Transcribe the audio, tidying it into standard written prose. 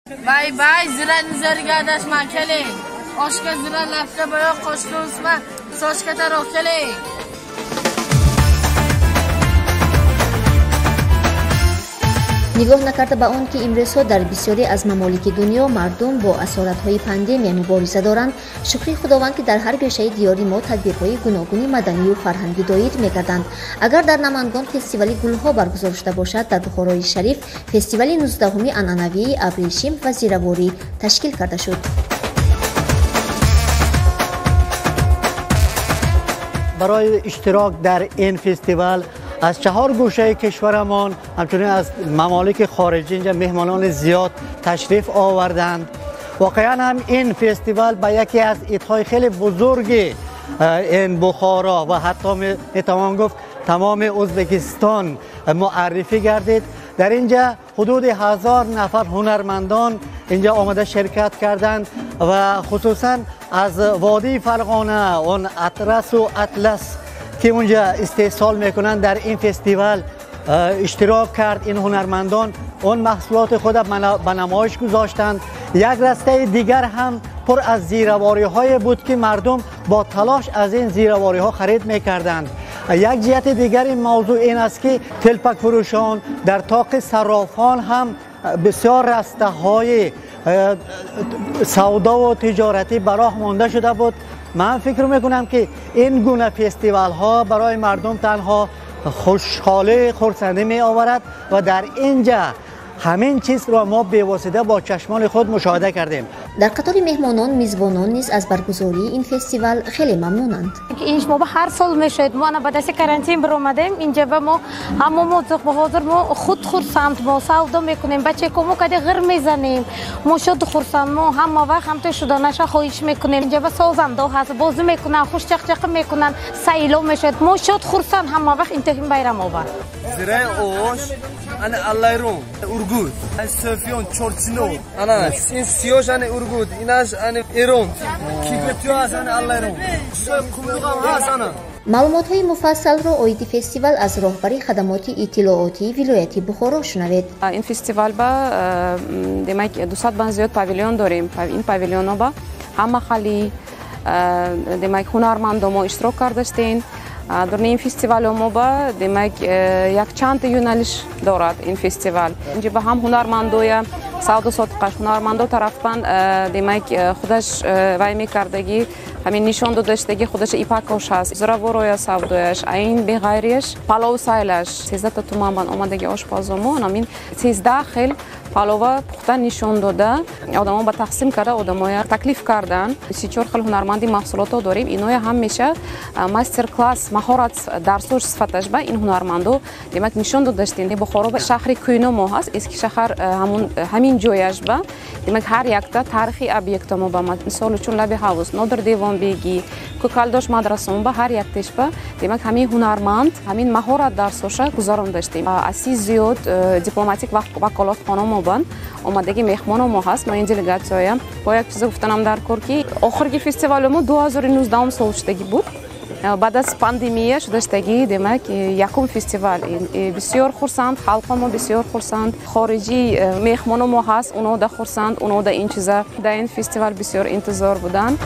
Bay bay zirani zariga adashma keling. Oshga zira labga bo'yoq, qoshga o'sma, sochga taroq keling. Нигоҳ накарда ба он ки имрӯзҳо дар бисёре аз мамолики дунё мардум бо асоратҳои пандемия мубориза доранд, шукри Худованд ки дар ҳар гӯшаи диёри мо тадбирҳои гуногуни маданию фарҳангӣ доир мегарданд. Агар дар Намангон фестивали гулҳо баргузор шуда бошад, дар Бухорои Шариф фестивали 19-уми анъанавии абрешим ва зираворӣ ташкил карда шуд. Барои иштирок дар ин фестивал аз чаҳор гӯшаи кишварамон, ҳамчунин аз мамолики хориҷӣ инҷа меҳмонони зиёд ташриф оварданд. Воқеан ҳам ин фестивал ба яке аз идҳои хеле бузурги ин Бухоро ва ҳатто метавон гуфт тамоми Ӯзбекистон муаррифӣ гардид. Дар инҷа ҳудуди 1000 нафар ҳунармандон инҷа омада ширкат карданд ва хусусан аз водии Фарғона он атрасу атлас ки унҷа истеҳсол мекунанд дар ин фестивал иштирок кард. Ин ҳунармандон он маҳсулоти худро ба намоиш гузоштанд. Як растаи дигар ҳам пур аз зиравориҳое буд ки мардум бо талош аз ин зиравориҳо харид мекарданд. Як ҷиҳати дигари мавзӯъ ин аст ки телпакфурӯшон дар тоқи сарофон ҳам бисёр растаҳои савдову тиҷоратӣ ба роҳ монда шуда буд. Ман фикр мекунам ки ин гуна фестивалҳо барои мардум танҳо хушҳолӣ, хурсандӣ меоварад ва дар инҷа ҳамин чизро мо бевосита бо чашмони худ мушоҳида кардем. Дар қатори меҳмонон мизбонон низ аз баргузории ин фестивал хеле мамнунанд. Ин мо ҳар сол мешавад. Мо ана ба дасти карантин баромадем. Инҷа ба мо ҳамо мо ҳозир мо худ хурсанд, мо савдо мекунем, бачако мо каде ғир мезанем, мо шод хурсанд, мо ҳама вақт ҳамто шуданаша хоҳиш мекунем. Инҷа ба созандо ҳаст, бозӣ мекунанд, хушчақчақ мекунанд, сайло мешавад. Мо шод хурсанд ҳама вақт интиҳим байрам овар. Зираи ош ана Аллайрон, Ургут, Софион, Чорчино, ана ин сиёш ана Ургут, инаш ана Эрон, кибетё ҳаст ана Аллайрон, қумдуғам ҳаст ана. Маълумотҳои муфассалро оиди фестивал аз роҳбари хадамоти иттилоотии вилояти Бухоро шунавед. Ин фестивал ба демак 200 бан зиёд павилион дорем. Ин павилионҳо ба ҳама хали демак ҳунармандо мо иштирок кардаштем. Дар ин фестивал мо ба демак якчанд юналиш дорад ин фестивал. Инҷа ба ҳам ҳунармандоя савдо сотиқаш ҳунармандо тарафбан демак худаш вай мекардагӣ ҳамин нишон додаштаги худаш ипакош ҳаст, зуравороя савдояш, айн беғайрияш палов сайлаш 13 туман бан омадаги ошпазомо ҳамин 13 хел палова пухта нишон дода, одамо ба тақсим карда, одамоя таклиф кардан. 34 хел ҳунарманди маҳсулото дорем. Иноя ҳамеша мастер-класс, маҳорат дарсош сифаташ ба ин ҳунармандо демак нишон додаштем. Бухоро ба шаҳри кӯйно мо ҳаст, эски шаҳар ҳамин ҷояш ба демак ҳар якта таърихи объекто мо ба мисол чун лаби ҳавз, Нодир Девонбегӣ, Кӯкалдош мадрасамо ба ҳар яктеш ба демак ҳамин ҳунарманд ҳамин маҳорат дарсоша гузарондаштем. Аси зиёд дипломатик ваколатхона мо бан омадаги меҳмоно мо ҳаст. Мо ин делегатсияя бо як чиза гуфтанам дар кор ки охирги фестивали мо 2019 сол шудаги буд. Баъд аз пандемия шудаштаги демак якум фестивал. Бисёр хурсанд, халқо мо бисёр хурсанд, хориҷӣ меҳмоно мо ҳаст, уно да хурсанд, уно да ин чиза да ин фестивал бисёр интизор буданд.